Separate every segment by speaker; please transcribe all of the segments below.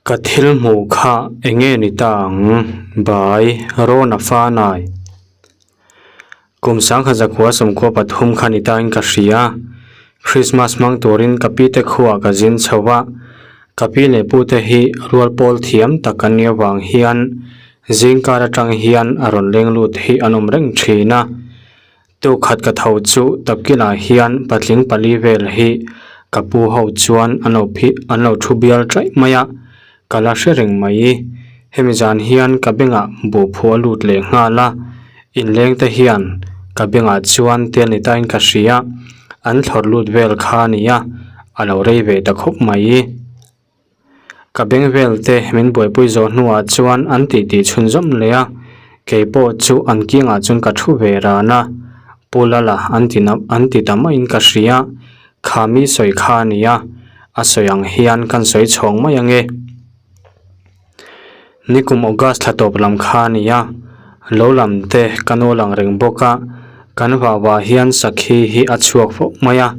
Speaker 1: Ka thil hmuh kha eng nge ni ta ang? Bai, Rawna Fanai. Kum 1993 kha ni tain ka hria. Krismas hmang turin ka pi te khuah ka zin chho a, ka pi leh pu te hi rual pawl thiam tak an nih avang hian zingkar atang hian a rawn leng lut hi an awm reng thin a. Tukhat ka tho chu tapkilah hian patling pali vel hi ka pu ho chuan an lo phih an lo thu bial taih mai a, ka la hre reng mai. Hemi zan hian ka bengah buh phuah lut leh nghal a, inleng te hian ka bengah chuan tel ni tain ka hria, an thlawr lut vel kha a nia, a lo rei ve ta khawp mai. Ka beng vel te min buaipui zawh hnuah chuan an titi chhunzawm leh a, kei pawh chu an kiangah chuan ka thu ve ran a, Pu Lala an ti na an ti ta maiin ka hria, kha mi sawi kha a nia, a sawi ang hian kan sawi chhawng mai ange. Nikum August thla tawp lam kha a nia, lo lam te ka nu lang reng bawk a, kan vauah hian sakhi hi a chhuak fo mai a,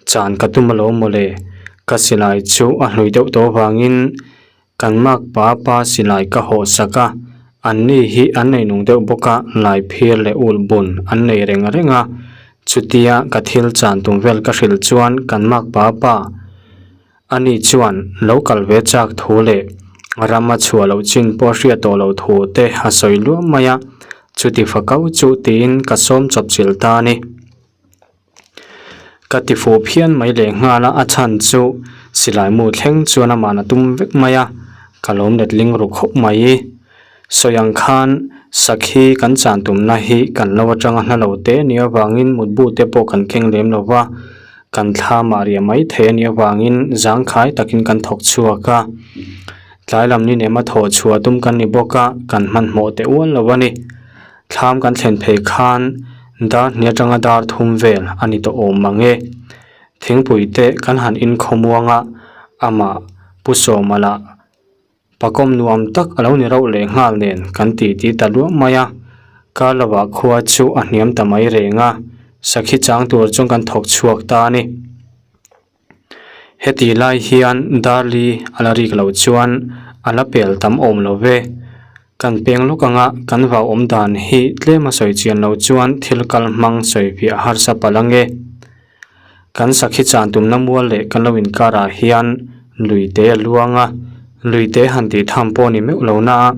Speaker 1: Chan ka tum alo mawle, ka silai chu a hlui deuh tawh avangin kan mak pa pa silai ka hawh sak a, an ni hi an nei nung deuh bawk a, lai phir leh ul bun an nei reng reng a, chutia ka thil chan tum vel ka hrilh chuan kan mak pa pa ani chuan lo kal ve chak thu leh ram a chhuah loh chin pawh hriat tawh loh thu te a sawi luam mai a, chuti fakau chu tiin ka sawm chawp chilh ta a ni. Ka ti fuh phian mai leh nghal a, a chhan chu silai mu thleng chuan amah a tum vek mai a, ka lawm letling ru khawp mai. Sawi ang khan sakhi kan chan tumna hi kan lo atanga hla lo te nia avangin mutbu te pawh kan keng lem lo va, kan thla mah riah mai thei a nih avangin zangkhai takin kan thawk chhuak a. Tlai lam ni nem a thawh chhuah tum kan ni bawk a, kan hmanhmawh teh ual lo a ni. Thlam kan thlen phei khan dar hnih atanga dar thum vel a ni tawh awm mang e. Thingpui te kan han inkhawmuang a, amah Pu Sawma lah pakawm nuam tak a lo ni rauh leh nghal nen kan ti ti ta luah mai a. Kar lovah khua chu a hniam ta mai reng a, sakhi chang tur chuan kan thawk chhuak ta a ni. Heti lai hian Darli a la rik loh chuan a la pel tam awm lo ve. Kan peng lawk anga kan vau awm dan hi tlem a sawi chian loh chuan thil kal hmang sawi fiah harsa palh ange. Kan sakhi chan tumna mual leh kan lo inkarah hian lui te a luang a, lui te han tih tham pawh a ni meuh lo na a,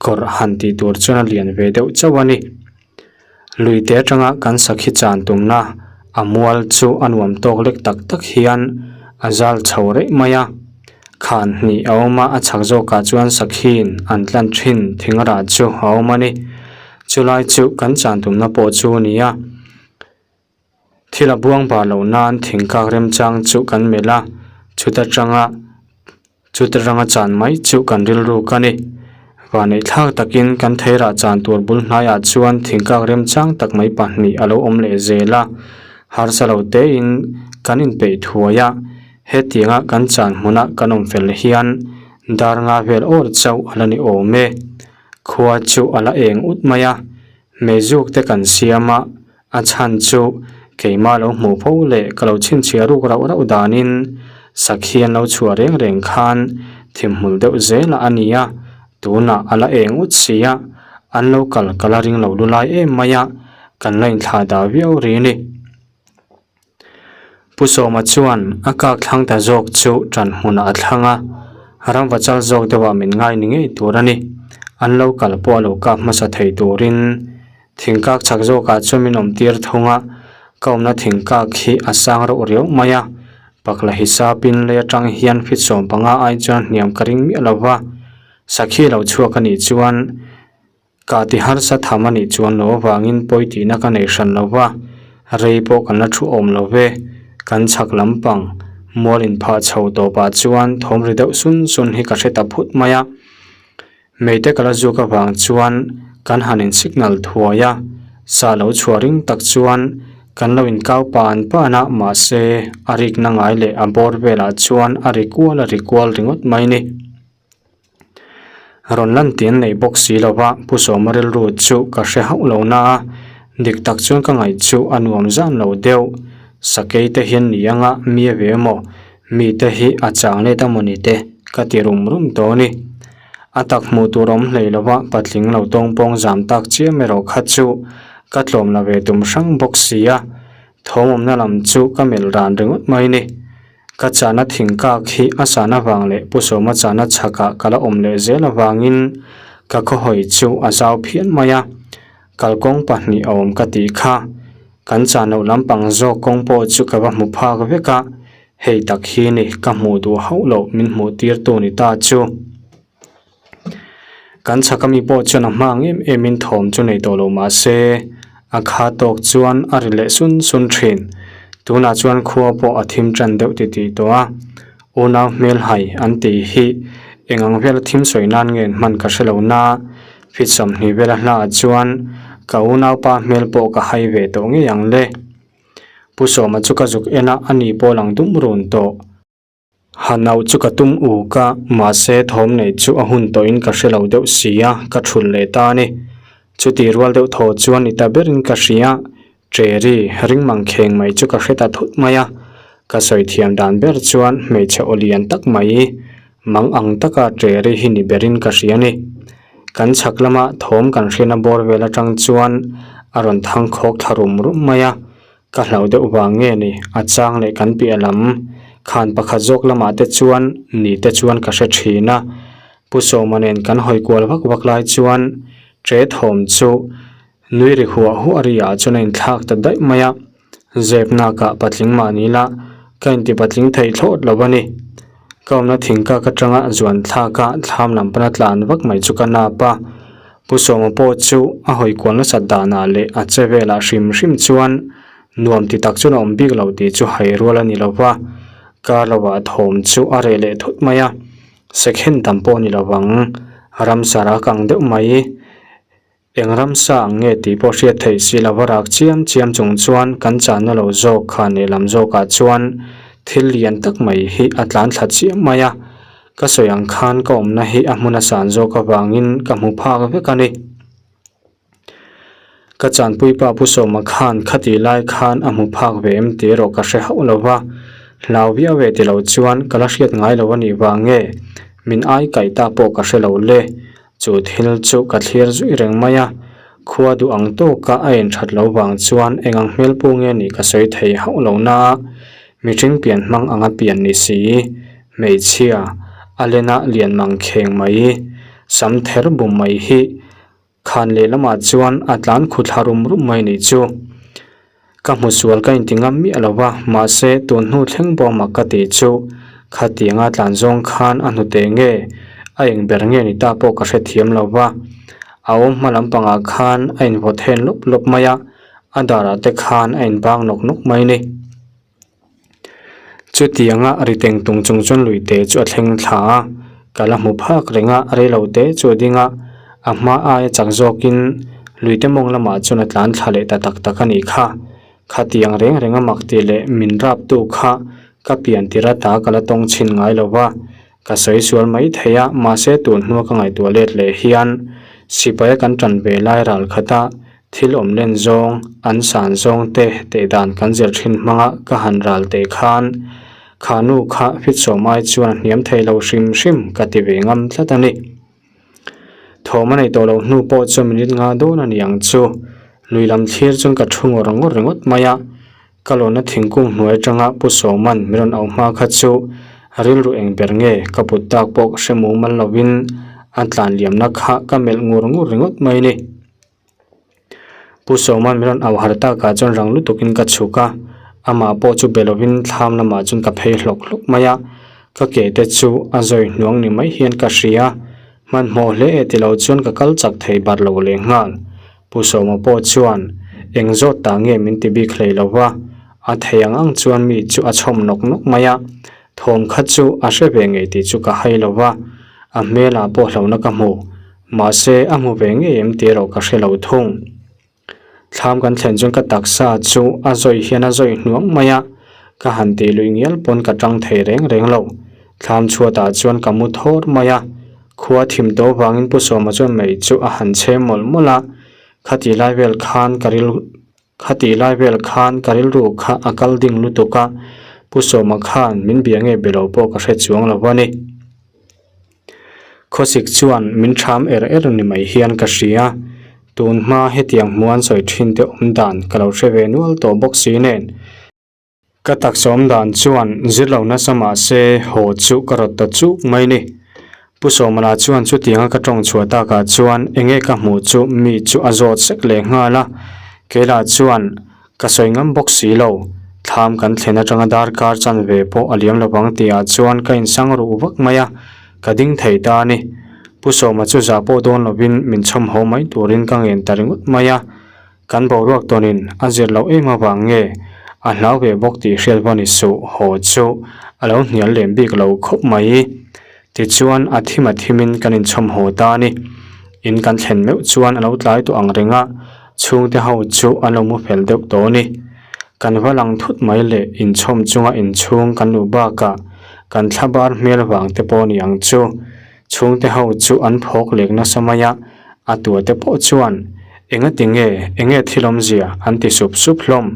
Speaker 1: kawrh han tih tur chuan a lian ve deuh chauh a ni. Lui te atanga kan sakhi chan tumna a mual chu a nuam tawk lek tak tak hian a zal chho reh mai a. Khan hnih a awm a, a chhak zawkah chuan sakhiin an tlan thin thing rah chu a awm a ni. Chulai chu kan chan tumna pawh chu a ni a. Thil a buang bar loh nan thingkak remchang chu kan melh a, chuta tanga chuta tanga chan mai chu kan rilruk a ni. Vanneih thlak takin kan theirah chan tur bul hnaiah chuan thingkak remchang tak mai pahnih a lo awm leh zel a, harsa lo tein kan inpeih thuai a, hetianga kan chan hmuna kan awm fel hian dar nga vel awr chauh a la ni awm e. Khua chu a la eng ut mai a, meizuk te kan siam a, A chhan chu keimah lo hmuh fo leh ka lo chhinchhiah ruk rauh rauh danin sakhi an lo chhuah reng reng khan thimhmul deuh zel a ni a, tunah a la eng ut si a, an lo kal ka la ring lo lu lai em mai a, kan la inthlah dah viau ri ni. Pu Sawma chuan a kak thlang ta zawk chu ṭan hmunah a thlang a, ramva chal zawk deuhah min ngai ni ngei tur a ni. An lo kal pawh a lo kap hmasa thei turin Thingkak chak zawkah chuan min awm tir thung a, ka awmna thingkak hi a sang reuh riau mai a, pakla hisapin lei atang hian fit 15 ai chuan hniam ka ring miah lo va, sakhi lo chhuak a nih chuan ka ti harsa tham a nih chuan lo avangin pawi tihna ka nei hran lo va, rei pawh kan la thu awm lo ve, kan chhak lampang mual inphah chho tawpah chuan thawm ri deuh sun sun hi ka hre ta phut mai a. Meite ka la zuk avang chuan kan han in signal thuai a, sa lo chhuah ring tak chuan kan lo in kau pan pan a, mahse a rikna ngai leh a bawr velah chuan a ri kual a ri kual ringawt mai ni. Rawn lan tih an nei bawk si lo va, Pu Sawma rilru chu ka hre hauh lo na a, dik tak chuan ka ngaih chu a nuam zan lo deuh. Sakei te hian ni anga mi a ve emaw, mite hi a chang let a mawni te. ka ti rum rum tawh a ni. A tak hmuh tur awm hlei lova patling lo tawng pawng zam tak chiam erawh kha chu ka tlawm la ve tum hrang bawk si a, thawmawmna lam chu ka melh ran ringawt mai ni. Ka chahna thingkak hi a sahna vang leh Pu Sawma chahna chhakah ka la awm leh zel avangin ka khawhawi chu a zau phian mai a, kalkawng pahnih a awm ka tih kha. Kan chah loh lampang zawk kawng pawh chu ka va hmu phak vek a, hei tak hi ni ka hmuh duh hauh loh min hmuh tirtu ni ta chu. Kan chhak ami pawh chuan a hma ang em em in thawm chu nei tawh lo mah se a kha tawk chuan a ri leh sun sun thin. Tunah chuan khua pawh a thim tan deuh ti tih tawh a, unau hmel hai an tih hi eng ang vela thim sawi nan nge an hman ka hre lo na, fit 20 vela hlaah chuan ka unaupa hmel pawh ka hai ve tawh ngei ang le. Pu Sawma chu ka zuk en a, ani pawh lang dum run tawh. Ha nauh chu ka tum uk a, mahse thawm neih chu a hun tawhin ka hre lo deuh si a, ka thulh leh ta a ni. Chuti rual deuh thaw chuan ni ta berin ka hria, Cherry ring mang kheng mai chu ka hre ta thut mai a. Ka sawi thiam dan ber chuan hmeichhe aw lian tak mai, mang ang taka Cherry hi ni berin ka hria a ni. Kan chhak lama thawm kan hriatna bawr vel atang chuan a rawn thang khawk thla rum rum mai a, Ka hlauh deuh vang nge ni, a chang leh kan piah lam khan pakhat zawk lamah te chuan ni te chuan ka hre thin a. Pu Sawma nen kan hawi kual vak vak lai chuan ṭe thawm chu nui ri huah huah ri ah chuan a inthlak ta daih mai a. Zep nakah patling mah ni la, ka inti patling thei thlawt lo a ni. Ka awmna thingkak atanga zuan thlak a thlam lam pana tlan vak mai chu ka nap a. Pu Sawma pawh chu a hawi kual nasat danah leh a che velah hrim hrim chuan nuam ti tak chuan a awm bik lo tih chu hai rual a ni lo va, kar lovah thawm chu a reh leh thut mai a, sekhen tam pawh a ni lo vang, ramsa rak ang deuh mai. Eng ramsa ang nge tih pawh hriat theih si lo va rak chiam chiam chung chuan kan chahna lo zawk khan lehlam zawkah chuan thil lian tak mai hi a tlan thla chiam mai a. Ka sawi ang khan ka awmna hi a hmun a san zawk avangin ka hmu phak vek a ni. Ka chanpui pa Pu Sawma khan khatih lai khan a hmu phak ve em tih erawh ka hre hauh lo va, hlau viau ve ti lo chuan ka la hriat ngai lo a nih vang nge min ai kaih ta pawh ka hre lo le. Chu thil chu ka thlir zui reng mai a, khua duh ang tawka a inthat lo vang chuan eng ang hmel pu nge nih ka sawi thei hauh lo na a, mihring pian hmang anga pian ni si, hmeichhia, a lena lian mang kheng mai, sam ther bum mai hi khan lehlamah chuan a tlan khu thla rum rum mai nih chu. Ka hmu sual ka inti ngam miah lo va, mahse tun hnu thleng pawh mak ka tih chu khatianga tlan zawng khan a hnute nge a eng ber nge ni ta pawh ka hrethiam lo va. A awm hma lampangah khan a invaw then lawp lawp mai a, a darah te khan a inbang nawk nawk mai ni. Chutianga ri teng tung chung chuan luite chu a thleng thla a, ka la hmu phak reng a, reilo te chu a ding a, a hma aia chak zawkin luite mawng lamah chuan a tlan thla leh ta tak tak a nih kha. Khatiang reng reng a mak tih leh min rap tu kha ka pian tir ata ka la tawng chhin ngai lo va, ka sawi sual mai thei a, mahse tun hnua ka ngaihtuah let leh hian sipaia kan tan ve lai ral khata Thil awm len zawng, an san zawng te teh dan kan zir thin hmanga ka han ral teh khan kha nu kha fit sawm ai chuan a hniam thei lo hrim hrim ka ti ve ngam tlat a ni. Thawm a nei tawh loh hnu pawh chu minute nga dawn a ni ang chu. Lui lam thlir chuan ka thu ngawr ngawr ringawt mai a, ka lawna thingkung hnuai atanga Pu Sawman min rawn auh hma kha chu rilru eng ber nge ka put tak pawh hre mumal lovin a tlan liamna kha ka melh ngur ngur ringawt mai ni. Pu Sawman min rawn au har takah chuan rang lutukin ka chhuk a, amah pawh chu be lovin thlam lamah chuan ka phei hlawk hlawk mai a, ka ke te chu a zawi hnuang ni mai hian ka hria, hmanhmawh hle e tilo chuan ka kal chak thei bar lo leh nghal. Pu Sawma pawh chuan eng zawt ta nge min ti bik hlei lo va, a thei ang ang chuan mi chu a chhawm nawk nawk mai a, thawm kha chu a hre ve ngei tih chu ka hai lo va, a hmelah pawh hlauhna ka hmu. Mahse, a hmu ve ngei em tih erawh ka hre lo thung. Thlam kan thlen chuan ka taksa chu a zawi hian a zawi hnuang mai a, ka han tih luih ngial pawn ka tang thei reng reng lo. Thlam chhuatah chuan ka mu thawr mai a, khua thim tawh vangin Pu Sawma chuan mei chu a han chhem mawlh mawlh a, khati lai vel khan ka ril khati lai vel khan ka rilru kha a kal ding lutuk a, Pu Sawma khan min bia nge be lo pawh ka hre chuang lo a ni. Khawsik chuan min ṭham er er ni mai hian ka hria. Tun hma hetiang hmuan sawi ṭhin te awm dan ka lo hre ve nual tawh bawk si nen. Ka taksa awm dan chuan zir lo nasa mah se haw chu ka rawt ta chuk mai ni. Pu Sawmala chuan chutianga ka tawng chhuah takah chuan enge ka hmuh chu mi chu a zawt sek leh nghal a, keilah chuan ka sawi ngam bawk si lo. Thlam kan thlen atanga darkar chanve pawh a liam lovang tihah chuan ka insang ruh vak mai a, ka ding thei ta a ni. Pu Sawma chu zah pawh dawn lovin min chhawm haw mai turin ka ngen ta ringawt mai a. Kan boruak tawnin a zir loh em avang nge a hlau ve bawk tih hriat va ni suh haw chu a lo hnial lem bik lo khawp mai. Tichuan a thim a thimin kan inchhawm haw ta a ni. In kan thlen meuh chuan a lo tlai tawh ang reng a, chhungte ho chu an lo mu fel deuh tawh a ni. Kan va lang thut mai leh inchhawm chunga inchhung kan luh bakah kan thla bar hmel vang te pawh a ni ang chu. Chhungte ho chu an phawk lek nasa mai a, a tua te pawh chuan, Enga ti nge, enge thil awmzia? an ti sup sup hlawm.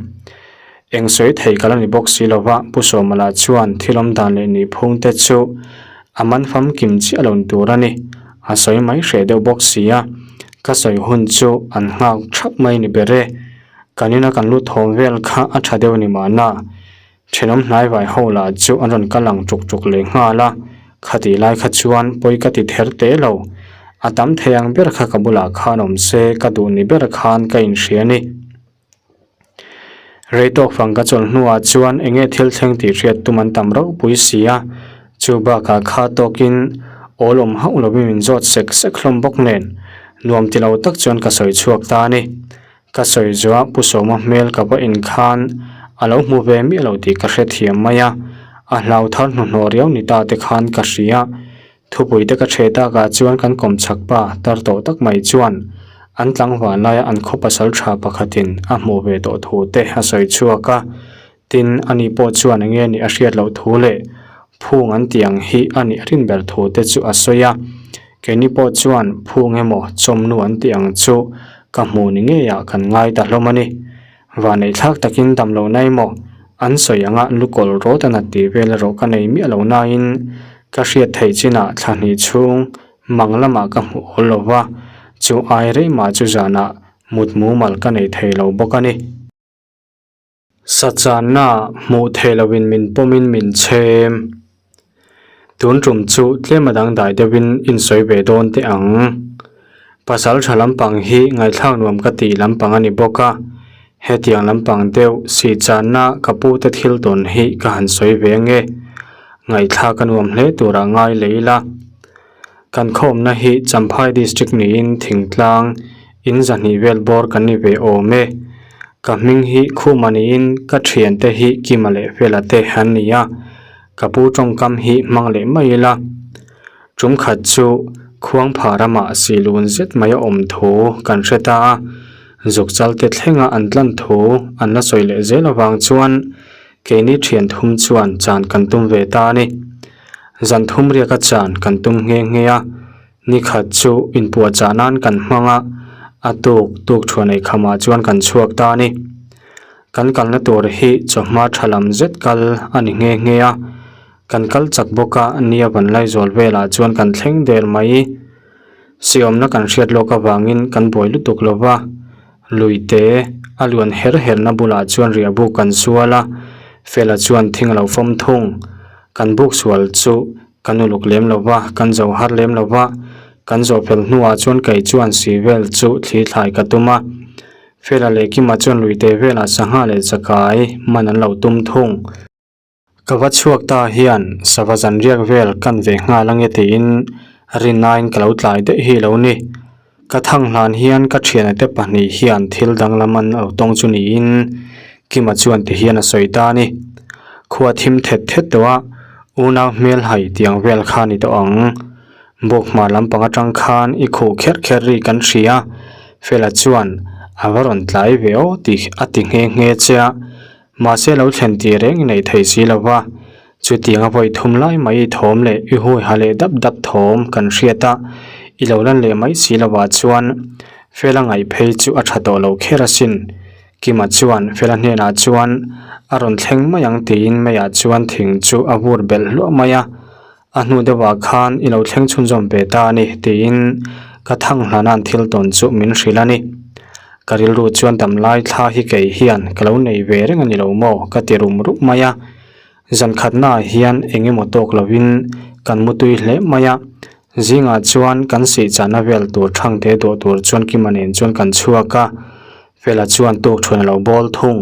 Speaker 1: Eng sawi thei ka la ni bawk si lova, Pu Sawmala chuan thil awm dan leh nihphung te chu a man famkim chiah lo ni tur a ni. A sawi mai hreh deuh bawk si a, ka sawi hun chu an nghak thap mai ni ber e. Kan ina kan lut thawm vel kha a tha deuh ni mahna. Thenawm hnai vai ho lah chu an rawn kal ang ṭuk ṭuk leh nghal a, khatih lai kha chuan pawi ka ti ther teh lo. A tam thei ang ber kha ka bulah khan awm se ka duh ni ber khan ka inhria a ni. Rei tawk fang ka chawlh hnuah chuan eng nge thil thleng tih hriat tum an tam ropui si a, chu bakah kha tawkin awl awm hauh lovin min zawt sek sek hlawm bawk nen nuam ti lo tak chuan ka sawi chhuak ta a ni. Ka sawi zuah Pu Sawma hmel ka va en khan a lo hmu ve miah lo tih ka hrethiam mai a, a hlau thar hnuhnawh riau ni ta te khan ka hria. Thupui te ka ṭhe takah chuan kan kawm chak pa tar tawh tak mai chuan an tlangval laia an khaw pasal ṭha pakhatin a hmuh ve tawh thu te a sawi chhuak a, tin ani pawh chuan enge nih a hriat loh thu leh phung an tih ang hi a nih rin ber thu te chu a sawi a, keini pawh chuan phung emaw chawmnu an tih ang chu ka hmuh ni ngeiah kan ngai ta hlawm a ni. Vanneih thlak takin dam lo na emaw an sawi anga lukawl rawt a nat tih vel erawh ka nei miah lo nain ka hriat theih chinah thla hnih chhung mang lamah ka hmuh awl lo va, chu ai rei mah chu zanah mut mumal ka nei thei lo bawk a ni. Sachanna hmuh theih loin min pawmin min chhem. Tun tum chu tlem a dangdai deuhin insawi ve dawn teh ang. Pasal tha lampang hi ngaihthlak nuam ka tih lampang a ni bawk a, hetiang lampang deuh sihchanna ka pute thil tawn hi ka han sawi ve ange. Ngaihthlak a nuam hle turah ngai leh ila. Kan khawmna hi Champhai District niin thingtlang in zahnih vel bawr kan ni ve awm e. Ka hming hi Khuma niin ka thiante hi Kima leh Fela te an ni a, ka pu tawngkam hi hmang leh mai ila. Tum khat chu Khuangpha ramah silun zet mai a awm thu kan hre ta a, zukchal te thlenga an tlan thu an la sawi leh zel avang chuan Keini thian thum chuan chan kan tum ve ta a ni. Zan thum riaka chan kan tum nghe nghe a, ni khat chu inpuahchah nan kan hmang a, a tuk tuk thuan ei khamah chuan kan chhuak ta a ni. Kan kalna tur hi chawhma tha lam zet kal a ni nghe nghe a, kan kal chak bawk a, nia vanlaizawl velah chuan kan thleng der mai. Siawmna kan hriat lawk avangin kan buai lutuk lo va, Luite a luan her herna bulah chuan riah buk kan sual a, Fela chuan thing a lo fawm thung. Kan buk sual chu kan uluk lem lo va, kan zo har lem lo va, kan zawh fel hnuah chuan kei chuan si vel chu thli thlai ka tum a. Fela leh Kima chuan luite velah sangha leh chakai man an lo tum thung. Ka va chhuak ta hian sava zan riak vel kan ve nghal ange tiin rinaiin ka lo tlai daih hi lo ni. Ka thang hlan hian ka thiana te pahnih hian thil danglam an lo tawng chu niin Kima chuan ti hian a sawi ta a ni. Khua thim thet thet tawh a, unau hmel hai tiang vel kha ni tawh ang. Bawk hmar lampang atang khan i khuh kher kher ri kan hria, Fela chuan a va rawn tlai ve aw tih a ti nghe nghe che a. Mahse lo thlen tih reng i neih thei si lo va, chutiang a vawi thum lai mai i thawm leh i hui ha leh dap dap thawm kan hriat a, i lo lan leh mai si lovah chuan Fela ngaih phei chu a tha tawh lo kher asin. Kima chuan Fela hnenah chuan a rawn thleng mai ang tiin meiah chuan thing chu a vur belh hluah mai a. A hnu deuhah khan i lo thleng chhunzawm ve ta a ni, tiin ka thang hlana'n thil tawn chu min hrilh a ni. Ka rilru chuan damlai thla hi kei hian ka lo nei ve reng a ni lo maw ka ti rum rup mai a. Zan khatnaah hian eng emaw tawk lovin kan mutui hle mai a. Zingah chuan kan sihchahna vel tur thangte dawh tur chuan Kima nen chuan kan chhuak a. Fela chuan tuk thuan a lo bawl thung.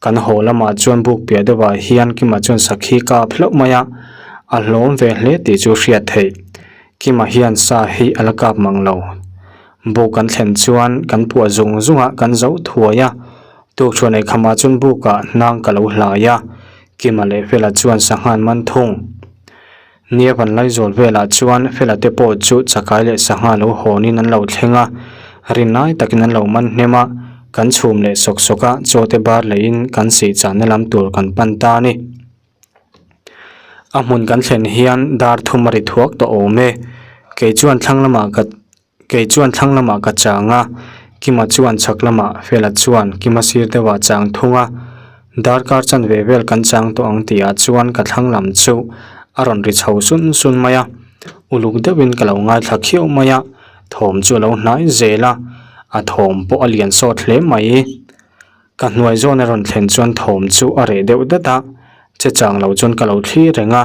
Speaker 1: Kan haw lamah chuan buk piah deuhah hian Kima chuan sakhi kap hlauh mai a, a hlawm ve hle tih chu hriat theih. Kima hian sa hi a la kap mang lo. Buk kan thlen chuan kan puah zung zung a, kan zo thuai a. Tuk thuan ei khamah chuan bukah hnang ka lo hlai a, Kima leh Fela chuan sangha an man thung. Nia van Laizawl velah chuan Fela te pawh chu chakai leh sangha lo hawnin an lo thleng a, rinai takin an lo man hnem a, kan chhum leh sawk sawk a, chaw te bar leiin kan sih chahna lam tur kan pan ta a ni. A hmun kan thlen hian dar thum a ri thuak tawh awm e, kei chuan thlang lamah ka Kei chuan thlang lamah ka chang a, Kima chuan chhak lamah, Fela chuan Kima sir deuhah chang thung a. Darkar chanve vel kan chang tawh ang tihah chuan ka thlang lam chu a rawn ri chho sun sun mai a. Uluk deuhin ka lo ngaithla khiau mai a, thawm chu a lo hnai zel a, a thawm pawh a lian sawt hle mai. Ka hnuai zawn a rawn thlen chuan thawm chu a reh deuh dat a, che chang lo chuan ka lo thlir reng a.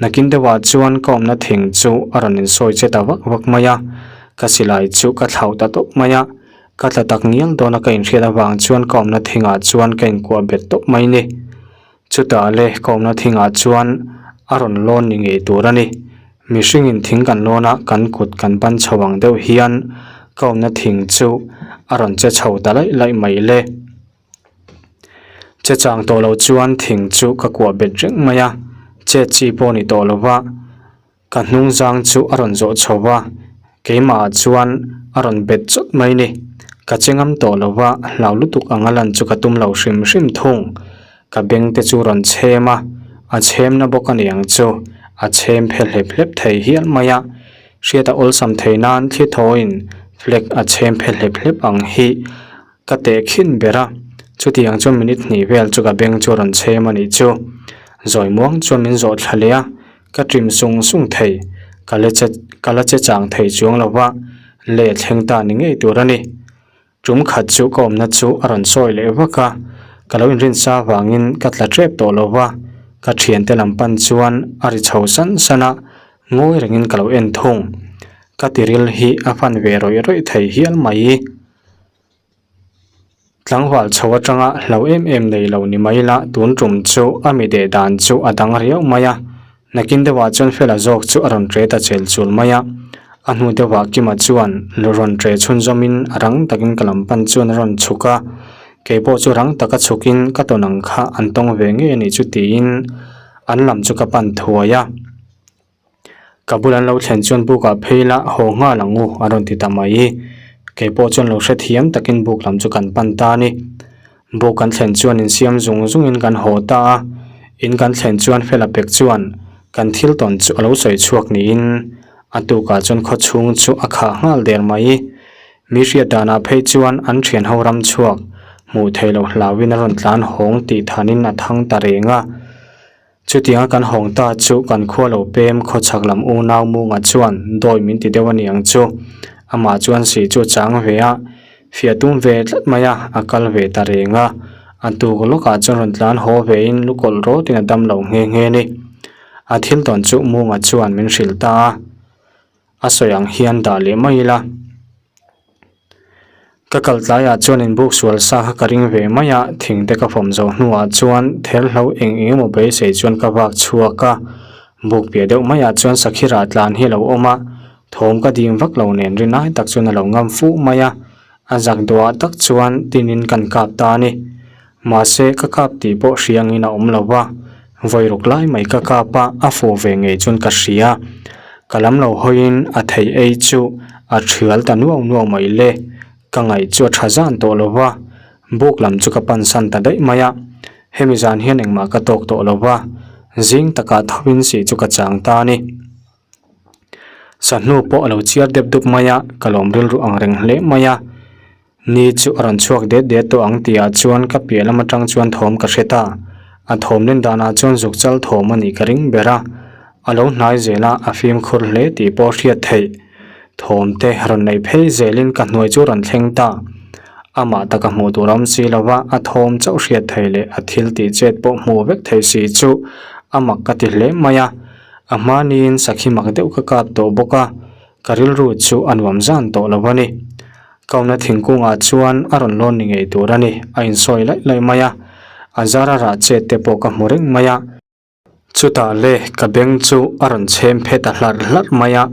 Speaker 1: Nakin deuhah chuan ka awmna thing chu a rawn insawi che ta vak vak mai a, ka silai chu ka thlauh ta tawp mai a. Ka tla tak ngial dawna ka inhriat avang chuan ka awmna thingah chuan ka inkuah bet tawp mai ni. Chutah le ka awmna thingah chuan a rawn lawn ni ngei tur a ni. Mihringin thing kan lawn a, kan kut kan ban chho ang deuh hian ka awmna thing chu a rawn che chho ta laih laih mai le. Che chang tawh lo chuan thing chu ka kuah bet reng mai a, chet chi pawh ni tawh lo va. Ka hnung zang chu a rawn zawh chho va, keimahah chuan a rawn bet chawt mai ni. Ka che ngam tawh lo va, hlau lutuk anga lan chu ka tum lo hrim hrim thung. Ka beng te chu rawn chhem a, a chhemna bawk a ni ang chu, a chhem phe hlep hlep thei hial mai a. Hriat a awlsam thei nan thli thawiin flag a chhem phe hlep hlep ang hi Ka teh khin ber a, chutiang chuan minute hnih vel chu ka beng chu a rawn chhem a nih chu. Zawi muang chuan min zawh thla leh a, ka trim sung sung thei, ka la che ka la che chang thei chuang lo va, leh thleng ta ni ngei tur a ni. Tum khat chu ka awmna chu a rawn sawi leh vak a, ka lo inrin sa vangin ka tla tep tawh lo va, ka thiante lam pan chuan a ri chho san san a, ngawi rengin ka lo en thung. Ka tiril hi a fan ve rawih rawih thei hial mai. Tlangval chho atanga hlo em em nei lo ni mai la tun tum chu a mi deh dan chu a dang riau mai a, nakin deuhah chuan Fela zawk chu a rawn ṭe ta chel chul mai a, a hnu deuhah Kima chuan lu rawn ṭe chhunzawmin a rang takin ka lam pan chuan a rawn chhuk a, keipawh chu rang taka chhukin ka tawn ang kha an tawng ve ngei a nih chu tiin an lam chu ka pan thuai a. Ka bul an lo thlen chuan buk ah phei la haw nghal ang u a rawn ti ta mai. Kei pawh chuan lo hrethiam takin buk lam chu kan pan ta a ni. Buk kan thlen chuan insiam zung zungin kan haw ta a, in kan thlen chuan Fela pek chuan kan thil tawn chu a lo sawi chhuak niin a tukah chuan khaw chhung chu a khah nghal der mai. Mi hriat danah phei chuan an thian ho ram chhuak hmuh theih loh hlauhin a rawn tlan hawng tih thanin a thang ta reng a. Chutianga kan hawng ta chu kan khua lo pem khawchhak lam unau Munga chuan dawi min ti deuh a ni ang chu. Amah chuan si chu a chang ve a, fiah tum ve tlat mai a, a kal ve ta reng a. A tuk lawkah chuan rawn tlan haw vein lukawlh rawtin a dam lo nghe nghe ni. A thil tawn chu Munga chuan min hrilh ta a. A sawi ang hian dah leh mai ila. Ka kal tlaiah chuan inbuk sual sa kha ka ring ve mai a, thing te ka fawm zo hnuah chuan therhlo eng eng emaw beisei chuan ka vak chhuak a. Buk piah deuh maiah chuan sakhi rah tlan hi a lo awm a, thawm ka ding vak lo nen rinai tak chuan a lo ngam fuh mai a, a zak duah tak chuan tinin kan kap ta a ni. Mahse ka kap tih pawh hriangin a awm lo va, vawi ruk lai mai ka kap a, a fuh ve ngei chuan ka hria. Ka lam lo hawiin a thei ei chu a thial ta nuau nuau mai le, ka ngaih chu a tha zan tawh lo va, buk lam chu ka pan san ta daih mai a. Hemi zan hian engmah ka tawk tawh lo va, zing takah thovin sih chu ka chang ta a ni. Sahnu pawh a lo chiar dep dup mai a, ka lawm rilru ang reng hle mai a. Ni chu a rawn chhuak det det tawh ang tihah chuan ka piah lam atang chuan thawm ka hre ta. A thawm len danah chuan zuk chal thawm a nih ka ring ber a. A lo hnai zel a, a fimkhur hle tih pawh hriat theih. Thawm te rawn neih phei zelin ka hnuai chu rawn thleng ta. Amah taka hmuh tur a awm si lo va, a thawm chauh hriat thei leh a thil tih chet pawh hmuh vek thei si chu a mak ka ti hle mai a. A hmaniin sakhi mak deuh ka kap tawh bawk a, ka rilru chu a nuam zan tawh lo a ni. Kauna thingkungah chuan a rawn lawn ni ngei tur a ni, a insawi laih laih mai a, a zara rah chet te pawh ka hmu reng mai a. Chutah le ka beng chu a rawn chhem phe ta hlarh hlarh mai a,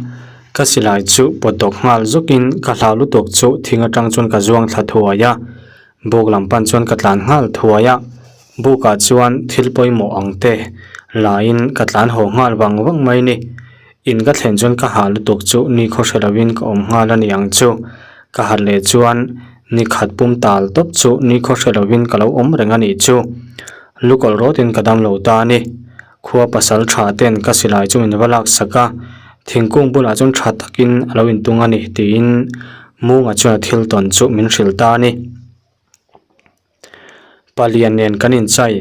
Speaker 1: ka silai chu pawt dawk nghal zawkin ka hlau lutuk chu thing atang chuan ka zuang thla thuai a, buk lam pan chuan ka tlan nghal thuai a, bukah chuan thil pawimawh ang te laiin ka tlan haw nghal vang vang mai ni. In ka thlen chuan ka hah lutuk chu ni khaw hre lovin ka awm nghal a ni ang chu. Ka harh leh chuan ni khat pum tal tawp chu ni khaw hre lovin ka lo awm reng a nih chu. Lukawlh rawtin ka dam lo ta a ni. Khua pasal tha ten ka silai chu min va lak sak a, thingkung bulah chuan tha takin a lo intung a ni tiin Munga chuan a thil tawn chu min hrilh ta a ni. Palian nen kan inchai.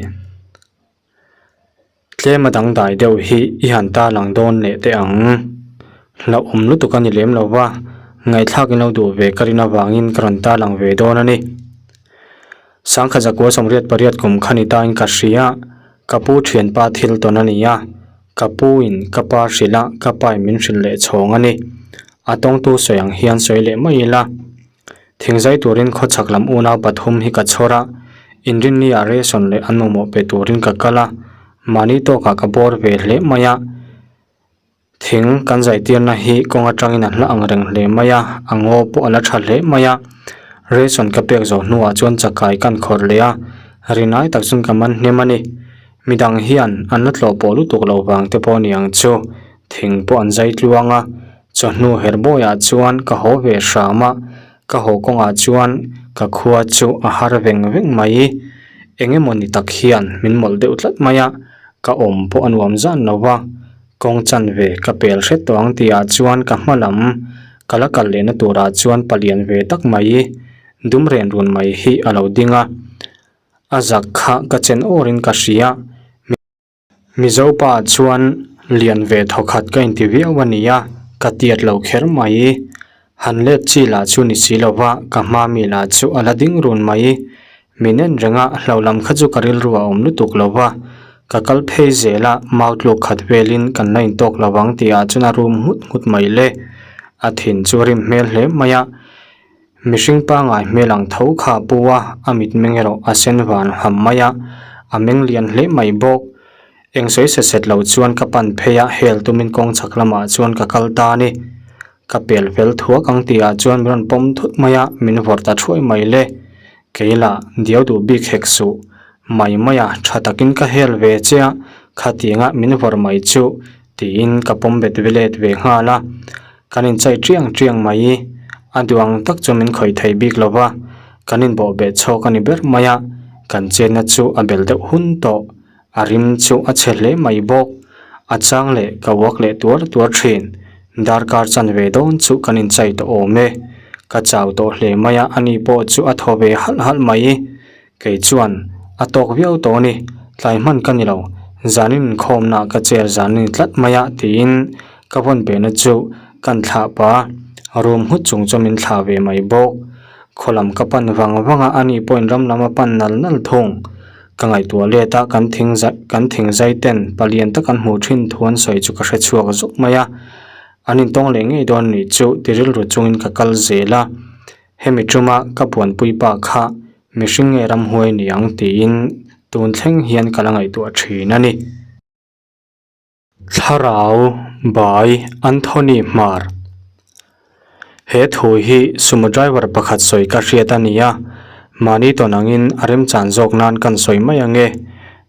Speaker 1: Tlem a dangdai deuh hi i han ta lang dawn leh teh ang. Hlauhawm lutuk a ni lem lo va, ngaihthlak in lo duh ve ka rin avangin ka rawn ta lang ve dawn a ni. Sangkha zakua 88 kum kha ni tain ka hria, ka pu thianpa thil tawn a ni a, ka pu in ka pa hrilh a, ka pa in min hrilh leh chhawng a ni. A tawngtu sawi ang hian sawi leh mai ila. Thingzai turin khawchhak lam unau pathum hi ka chhawr a, inrinni-ah ration leh an mamawh pe turin ka kal a, mahni tawkah ka bawr ve hle mai a. Thing kan zaitirna hi kawng atangin a hla ang reng hle mai a, a ngaw pawh a la tha hle mai a. Ration ka pek zawh hnuah chuan chakai kan khawrh leh a, rinai tak chuan ka man hnem a ni. Midang hian an la tlawh pawh lutuk lo vang te pawh a ni ang chu, thing pawh an zai tluang a, Chawhnu herbawiah chuan ka haw ve hram a, ka haw kawngah chuan ka khua chu a har veng veng mai. Eng emaw ni tak hian min mawlh deuh tlat mai a, ka awm pawh a nuam zan lo va, kawng chanve ka pel hret tawh ang tihah chuan ka hma lam ka la kal lehna turah chuan palian ve tak mai, dum ren run mai hi a lo ding a, a zak kha ka chen awrin ka hria. Mizo pa chuan lian ve thawkhat ka inti viau a nia, ka tiat lo kher mai. Han let chi lah chu ni si lova, ka hma mi lah chu a la ding run mai. Min en reng a, hlo lam kha chu ka rilru a awm lutuk lova, ka kal phei zel a, mau tluk khat velin kan la intawk lo ang tih ah chuan a rum nghut nghut mai le. A thin chu a rim hmel hle mai a. Mihring pangai hmel ang tho kha a pu a, a mitmeng erawh a sen van ham mai a, a meng lian hle mai bawk. Eng sawi set set lo chuan ka pan phei a, hel tumin kawng chhak lamah chuan ka kal ta a ni. Ka pel fel thuak ang tihah chuan min rawn pawm thut mai a, min vawrh ta thuai mai le. Kei lah diau duh bik hek suh. Mai mai a, tha takin ka hel ve che a, khatianga min vawrh mai chu tiin ka pawm bet let ve nghal a. Kan inchai tiang tiang mai. A duh ang tak chu min khawih thei bik lo va, kan inbawh beh chhawk a ni ber mai a, kan chenna chu a bel deuh hun tawh. A rim chu a chhe hle mai bawk. A chang leh ka uak leh tuar tuar thin. Darkar chanve dawn chu kan inchai tawh awm e. Ka chau tawh hle mai a, ani pawh chu a thaw ve halh halh mai. Kei chuan a tawk viau tawh a ni, tlai hman ka ni lo, zanin inkhawmna ka chair zan a ni tlat mai a tiin ka vawn behna chu kan thlah pah a, room nghut chung chuan min thlah ve mai bawk. Khaw lam ka pan vang vang a, ani pawhin ram lam a pan nal nal thung. Ka ngaihtuah let a, kan thing zai kan thing zai ten palian tak an hmuh thin thu an sawi chu ka hre chhuak zawk mai a, an intawng leh ngei dawn a nih chu ti rilru chungin ka kal zel a. Hemi tuma ka buanpui pa kha mihring nge ramhuai ni ang tiin tun thleng hian ka la ngaihtuah thin a ni. Thlarau Bai Anthony Hmar He thu hi sumo driver pakhat sawi ka hriat a ni a, mahni tawn angin a remchan zawk nan kan sawi mai ang e.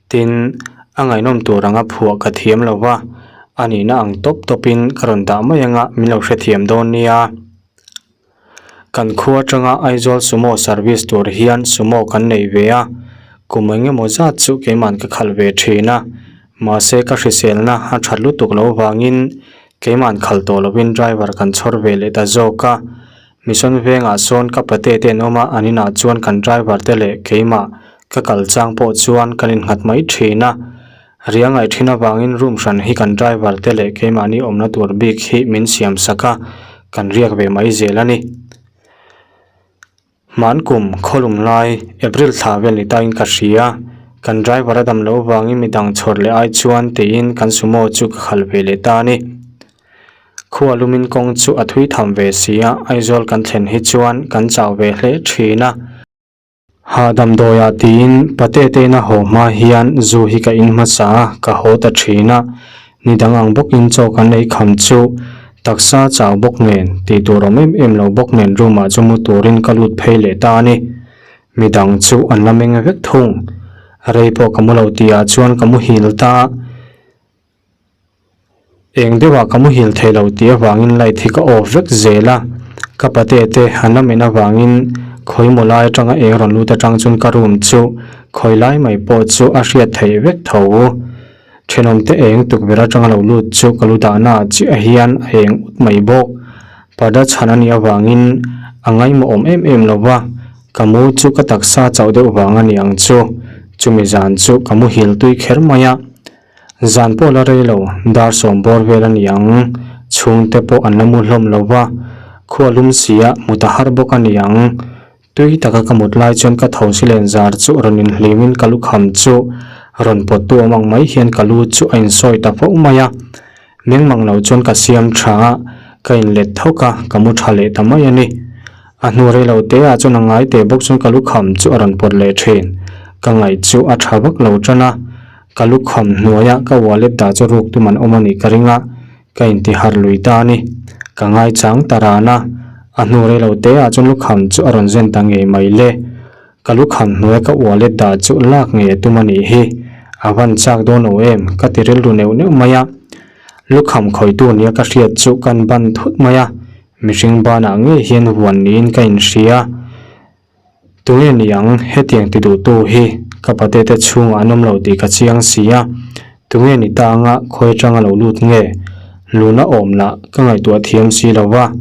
Speaker 1: Tin, a ngaihnawm tur anga phuah ka thiam lo va, a nihna ang tawp tawpin ka rawn dah mai anga min lo hrethiam dawn nia. Kan khua atanga Aizawl Sumo service tur hian Sumo kan nei ve a, kum eng emaw zat chu keiman ka khalh ve thin a, mahse ka hriselna a that lutuk loh vangin keiman khalh tawh lovin driver kan chhawr ve leh ta zawk a. Mission vengah sawn ka pate te an awm a, an inah chuan kan driver te leh keimah ka kal chang pawh chuan kan innghat mai thin a. Ria ngaih thin avangin room hran hi kan driver te leh keimahni awmna tur bik hi min siam sak a, kan riak ve mai zel a ni. Hman kum khawlum lai April thla vel ni tain ka hria, kan driver a dam loh vangin midang chhawr leh ai chuan tiin kan sumo chu ka khalh ve leh ta a ni. Khua lumin kawng chu a thui tham ve si a, Aizawl kan thlen hi chuan kan chau ve hle thin a. Ha damdawiah tiin pate te ina haw hma hian zu hi ka in hmasa a, ka haw ta thin a. Ni dang ang bawkin chaw kan ei kham chu taksa chau bawk nen tih tur awm em em lo bawk nen room ah chu mu turin ka lut phei leh ta a ni. Midang chu an la meng vek thung. Rei pawh ka mu lo tihah chuan ka muhil ta a. Eng deuhah ka muhil thei lo tih avangin light hi ka off vek zel a, ka pate te han la men avangin khawi maw lai atanga eng rawn lut atang chuan ka room chu khawi lai mai pawh chu a hriat theih vek tho. Thenawmte eng tukverh atanga lo lut chu ka lu dahna ah chiah hian a eng ut mai bawk. Parda chhan a nih avangin a ngaihmawh awm em em lo va, ka mu chu ka taksa chauh deuh vang a ni ang chu. Chumi zan chu ka muhil tui kher mai a. Zan pawh la rei lo, dar sawm bawr vel a ni ang. Chhungte pawh an la mu hlawm lo va, khua lum sia mut a har bawk a ni ang. Tui taka ka mut lai chuan ka tho si len zar chu rawn inhlimin ka lukham chu rawn pawt tu awm ang mai hian ka lu chu a insawi ta fo mai a. Meng mang lo chuan ka siam tha a, ka inlet thawk a, ka mu tha leh ta mai a ni. A hnu rei lo te ah chuan a ngai teh bawk chuan ka lukham chu a rawn pawt leh thin. Ka ngaih chu a tha vak lo tan a. Ka lukham hnuaia ka wallet dah chu ruk tum an awm a nih ka ring a, ka inti harh lui ta a ni. Ka ngaichang ta ran a, a hnu rei lo te ah chuan lukham chu a rawn zen ta ngei mai le. Ka lukham hnuaia ka wallet dah chu lak ngei a tum a nih hi. A van chak dawn lo em, ka ti rilru neuh neuh mai a. Lukham khawitu nia ka hriat chu kan ban thut mai a, mihring banah ngei hian huan niin ka inhria. Tunge ni ang, hetiang ti duhtu hi ka pate te chhungah an awm lo tih ka chiang si a, tunge ni ta anga khawi atanga lo lut nge? Luna awm lah ka ngaihtuah thiam si lo va,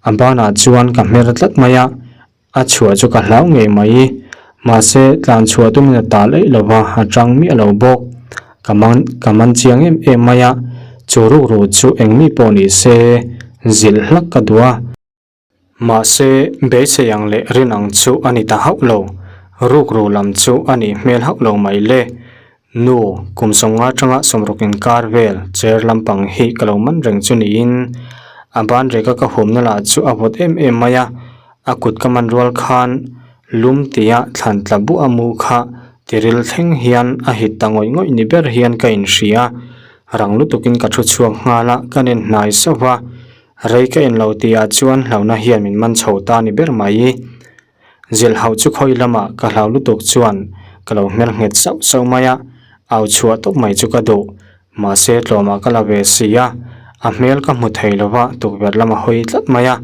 Speaker 1: a banah chuan ka hmer tlat mai a, a chhuah chu ka hlau ngei mai. Mahse, tlan chhuah tumin a tal eih lo va, a tang miah lo bawk. Ka man ka man chiang em em mai a, chu rukru chu eng mi pawh ni se zilh hlak ka duh a. Mahse, beisei ang leh rin ang chu a ni ta hauh lo. Rukru lam chu a nih hmel hauh lo mai le. Nu, kum sawmnga atanga sawmruk inkar vel chair lampang hi ka lo man reng chu niin, a ban reka ka humna lah chu a vawt em em mai a, a kut ka man rual khan lum tia thlan tla buah a mu kha tiril thleng hian a hit ta ngawih ngawih ni ber hian ka inhria. Rang lutukin ka thu chhuak nghal a, ka nen hnai sauh va. Rei ka en lo tihah chuan hlauhna hian min man chho ta ni ber mai. Zilh hauh chu khawi lamah ka hlau lutuk chuan ka lo hmel nghet sauh sauh mai a, au chhuah tawp mai chu ka duh. Mahse tlawmah ka la ve si a, a hmel ka hmu thei lo va tukverh lam a hawi tlat mai a.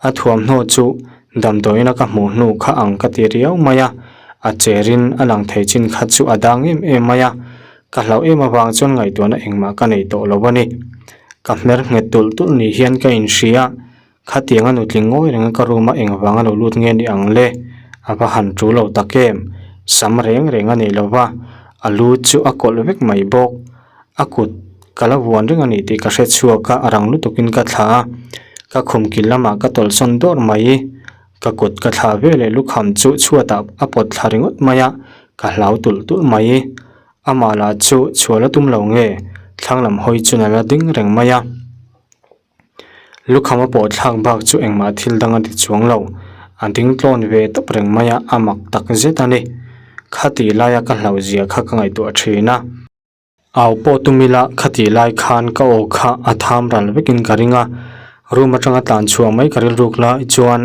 Speaker 1: A thuamhnaw chu damdawiin a ka hmuh hnu kha ang ka ti riau mai a, a cherin a lang thei chin kha chu a dang em em mai a. Ka hlauh em avang chuan ngaihtuahna engmah ka nei tawh lo a ni. Ka hmer nghet tulh tulh ni hian ka inhria, khatiang a nutling ngawi reng a ka room a engvang a lo lut nge ni ang le? A va han tul lo tak em? Sam reng reng a nei lo va, a lu chu a kawlh vek mai bawk. A kut ka la vuan reng a ni tih ka hre chhuak a, a rang lutukin ka thlah a, ka khum kil lamah ka tawlhsawn dawr mai. Ka kut ka thlah ve leh lukham chu chhuatah a pawt thla ringawt mai a, ka hlau tulh tulh mai. Amah lah chu chhuah la tum lo nge, thlang lam hawi chuan a la ding reng mai a. Lukham a pawh thlak bak chu engmah thil dang a ti chuang lo, a ding tlawn ve tawp reng mai a, a mak tak zet a ni. Khatih laia ka hlauh zia kha ka ngaihtuah thin a. Au pawh tum ila khatih lai khan ka aw kha a tham ral vekin ka ring a, room atanga tlan chhuah mai ka rilruk lai chuan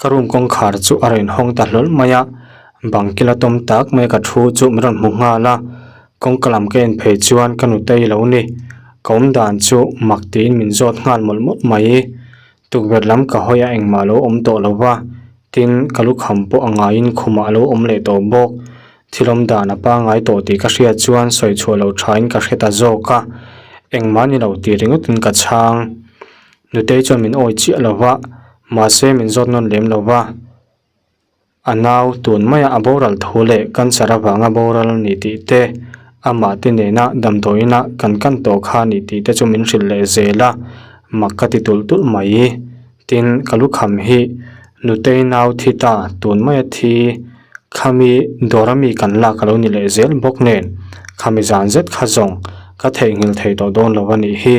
Speaker 1: ka room kawngkhar chu a rawn inhawng ta hlawl mai a, bang kila tawm tak mai ka thu chu min rawn hmu nghal a, kawngka lam ka en phei chuan ka nutei lo ni, ka awm dan chu mak tiin min zawt nghal mawlh mawlh mai. Tukverh lam ka hawi a engmah lo awm tawh lo va, tin ka lukham pawh a ngaiin khumah a lo awm leh tawh bawk. Thil awm dan a pangngai tawh tih ka hriat chuan sawi chhuah loh thain ka hre ta zawk a, engmah ni lo tih ringawtin ka chhang. Nutei chuan min awi chiah lo va, mahse min zawt nawn lem lo va. A nau tun maia a boral thu leh cancer avanga boral a ni tih te, Amah te nena damdawiina kan kan tawh kha ni tih te chu min hrilh leh zel a, mak ka ti tulh tulh mai. Tin, ka lukham hi Nutei nau thi ta tun maia thi khami dawra mi kan lak a lo ni leh zel bawk nen, khami zan zet kha zawng ka theihnghilh thei tawh dawn lo a nih hi.